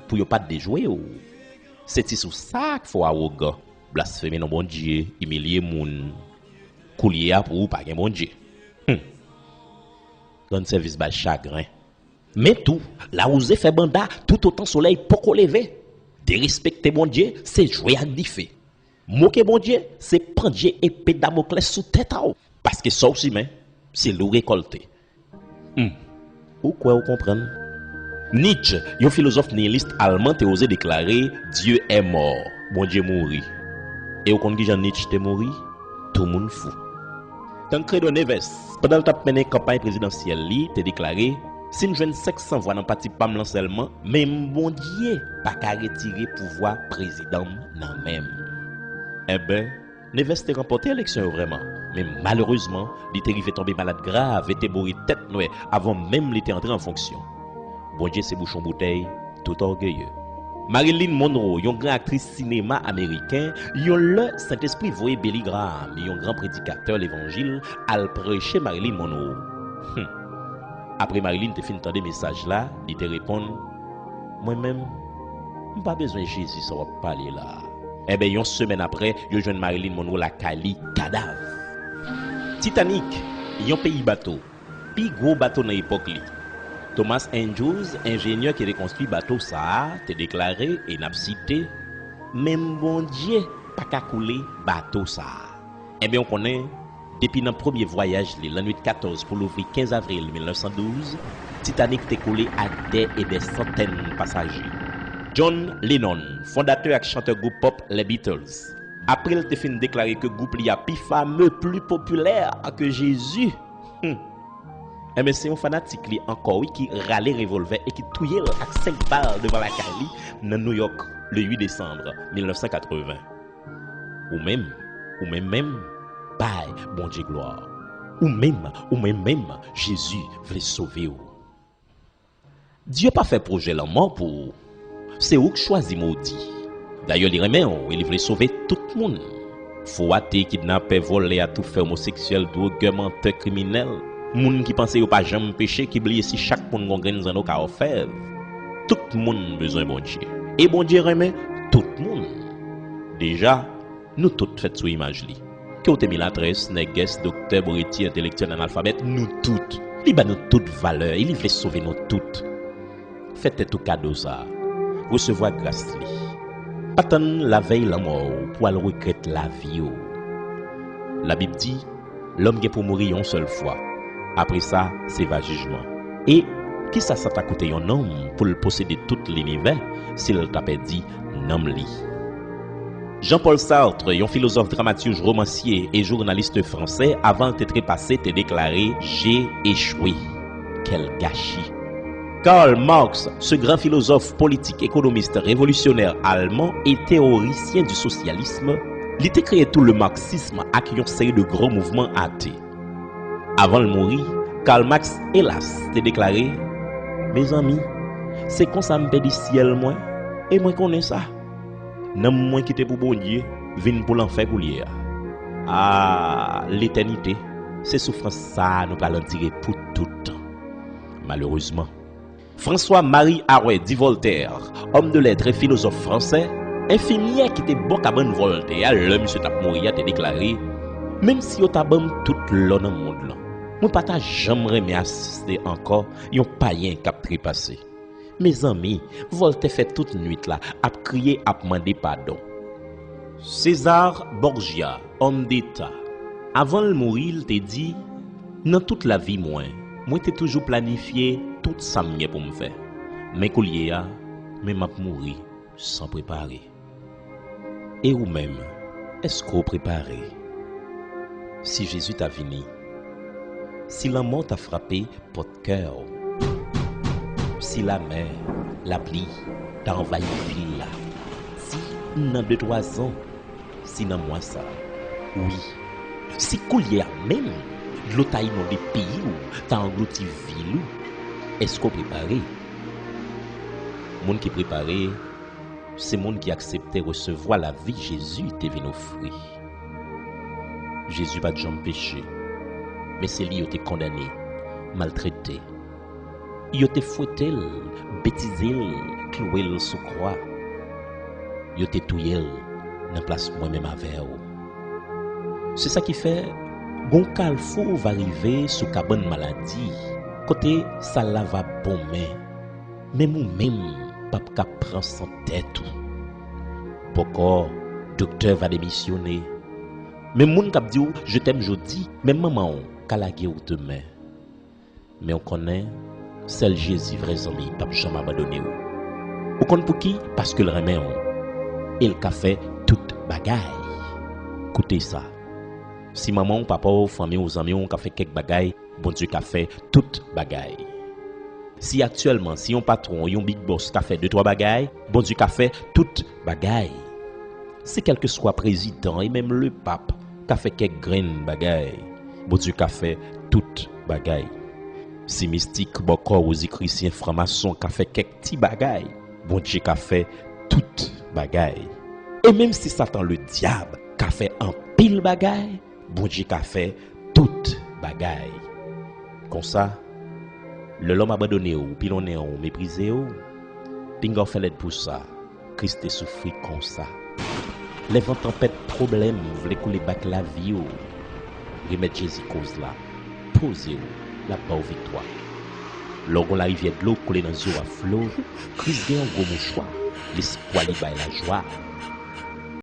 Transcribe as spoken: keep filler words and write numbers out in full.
pou yo pa t dejwe w. Se ti sou sa k fè w awogan, blasfeme non Bondye, imilye moun. Koulye a pou ou pa gen Bondye. Hum. Rann sèvis bay chagren. Men tou, lawouze fè banda toutotan solèy poko leve. Derespekte Bondye, se jwe ak dife. Moke Bondye, se pandje epe Damoklès sou tèt a w. Paske sa w simen, se li w rekòlte. Hmm. Ou kwè w konprann? Nietzsche, yon filozòf niyilis alman, te oze deklare, Dieu est mort, Bondye mouri. E w konn kijan Nietzsche te mouri? Tou moun fou. Tancredo Neves, pandan l t ap mennen kanpay prezidansyèl li, te deklare, si m jwenn senk san vwa nan pati pa m lan sèlman, menm Bondye pa ka retire pouvwa prezidan m nan men m. Enben, Neves te ranpòte eleksyon yo vrèman, men malerezman, li te rive tonbe malad grav e te mouri tèt nwè avan menm li te antre an fonksyon. Bondye se bouchon boutèy tout ògeye. Marilyn Monroe, yon gran aktris sinema ameriken, yon lè Sentespri voye Billy Graham, yon gran predikatè levanjil, al preche Marilyn Monroe. Hum. Apre Marilyn te fin tande mesaj la, li te reponn, mwen menm, m pa bezwen Jezi sa w ap pale la a. Enben, yon semèn apre, yo jwenn Marilyn Monroe lakay li, kadav. Titanic, yon peyi bato, pi gwo bato nan epòk li. Thomas Andrews, enjenyè ki te konstwi bato sa a, te deklare, e n ap site, menm Bondye pa ka koule bato sa a. Enben, w konnen, depi nan premye vwayaj li, lannwit katòz pou louvri kenz avril mil nèf san douz, Titanic te koule ak dè e dè santèn pasaje. John Lennon, fondatè ak chantè gwoup pòp Les Beatles, apre l te fin deklare ke gwoup li a pi fame, pli popilè ke Jezi, hmm, enben, se yon fanatik li ankò, wi, ki rale revòlvè e ki touye l ak senk bal devan lakay li nan New York, le uit desanm mil nèf san katreven. Ou menm, ou menm menm, bay Bondye glwa. Ou menm, ou menm menm, Jezi vle sove w. Dye pa fè pwojè lanmò pou ou. Se ou k chwazi modi. Dayè, li renmen w e li vle sove tout moun. Fo ate, kidnapè, vòlè, atoufè, omoseksyèl, dwogè, mantè, kriminèl, moun ki panse yo pa janm peche, ki bliye si chak moun gon grenn zanno ka òfèv. Tout moun bezwen Bondye. E Bondye renmen tout moun. Deja, nou tout fèt sou imaj li. Ke w te milatrès, nègès, doktè, boreti, entelektyèl, analfabèt, nou tout. Li ba nou tout valè e li vle sove nou tout. Fè tèt ou kado sa a. Resevwa gras li. Pa tann lavèy lanmò w pou w al regrèt lavi w. Labib di, lòm gen pou mouri yon sèl fwa. Apre sa, se va jijman. E kisa sa ta koute yon nonm pou l posede tout linivè si l ta pèdi nanm li? Jean-Paul Sartre, yon filozòf, dramatij, romansye e jounalis fransè, avan l te trepase, te deklare, j'ai échoué. Quel gâchis! Karl Marx, ce grand philosophe politique, économiste, révolutionnaire allemand et théoricien du socialisme, li te kreye tou le marxisme ak yon seri de gran mouvman ate. Avan l mouri, Karl Marx, elas, te deklare, mezanmi, se konsa m pèdi syèl mwen, e mwen konnen sa. Nanm mwen ki te pou Bondye vin pou lanfè koulye a. A, letènite, se soufrans sa a nou pral andire pou tout tan. Malerezman, François-Marie Arouet dit Voltaire, homme de lettres et philosophe français, enfimyè ki te bò kabann Voltaire a lè misye t ap mouri a, te deklare, menm si yo ta ban m tout lò nan mond lan, mwen pa ta janm renmen asiste ankò yon payen k ap trepase. Mezanmi, Voltaire fè tout nwit la ap kriye, ap mande padon. César Borgia, homme d'État, avan l mouri, l te di, nan tout lavi mwen, mwen te toujou planifye tout sa m gen pou m fè. Men koulye a, men m ap mouri san prepare. E ou menm, èske w prepare? Si Jezi ta vini, si lanmò ta frape pòt kè w, si lamè, lapli ta anvayi vil la, si nan de twa zan, si nan mwa sa, wi, si koulye a menm dlo ta inonde peyi w, ta anglouti vil ou, èske w prepare? Moun ki prepare, se moun ki aksepte resevwa lavi Jezi te vin ofri. Jezi pa t janm peche, men se li yo te kondane, maltrete, Yo te fwete l, betize l, klouwe l sou kwa. Yo te touye l nan plas mwen menm avè w. Se sa ki fè, gon kalfou va rive sou kabann maladi, kote sal la va bonmen. Menm ou menm p ap ka pran san tèt ou. Bòkò, doktè va demisyone. Menm moun k ap di w je t'aime jodi, menm manman w ka lage w demen. Men w konnen, sèl Jezi vrè zanmi p ap janm abandone w. Ou konn pouki? Paske l renmen w. E l ka fè tout bagay. Koute sa. Si manman w, papa w, fanmi w, zanmi w ka fè kèk bagay, Bondye ka fè tout bagay. Si aktyèlman, si yon patwon, yon big boss ka fè de twa bagay, Bondye ka fè tout bagay. Si kèlkeswa prezidan e menm lepap ka fè kèk grenn bagay, Bondye ka fè tout bagay. Si mistik, bòkò, wozikrisyen, franmason ka fè kèk ti bagay, Bondye ka fè tout bagay. E menm si Satan Ledyab ka fè anpil bagay, Bondye ka fè tout bagay. Konsa, lè lòm abandone w, pilonnen w, meprize w, pinga w fè lèd pou sa. Kris te soufri konsa. Lè van tanpèt pwoblèm vle koule bak lavi w, remèt Jezi koz la. Poze w, l ap ba w viktwa. Lè w gon larivyè dlo koule nan zye w a flo, Kris gen yon gwo mouchwa. Lespwa li bay lajwa.